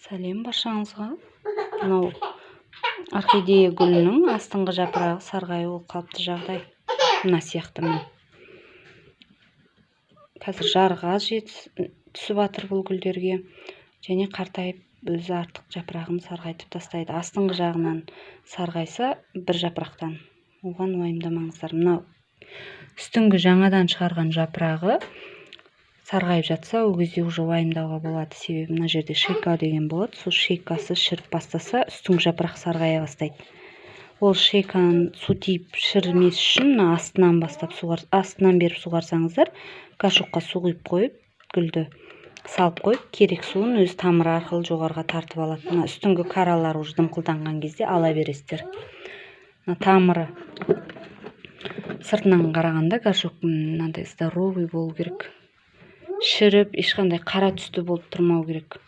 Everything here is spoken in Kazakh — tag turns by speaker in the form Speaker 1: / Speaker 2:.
Speaker 1: Сәлем баршаңызға! Мынау орхидея гүлінің астыңғы жапырағы сарғаюы ол қалыпты жағдай. Мына сияқты, міне, қазір жарық аз түсіп жатыр бұл гүлдерге және қартайып, өзі артық жапырағын сарғайтып тастайды. Астыңғы жағынан сарғайса бір жапырақтан, оған уайымдамаңыздар. Мынау үстіңгі жаңадан шығарған жапырағы сарғайып жатса, ол кезде уже уайымдауға болады, себебі мына жерде шейка деген болады. Сол шейкасы шіріп бастаса, үстіңгі жапырақ сарғая бастайды. Ол шейканы су тиіп шірімес үшін мына астынан бастап суғар, астынан беріп суғарсаңыздар, горшокқа су құйып қойып, гүлді салып қойып, керек суын өз тамыры арқылы жоғарыға тартып алады. Мына үстіңгі коралар уже дымқылданған кезде ала бересіздер. Мына тамыры сыртынан қарағанда горшоктың мынандай здоровый болу керек, шіріп, ешқандай қара түсті болып тұрмау керек.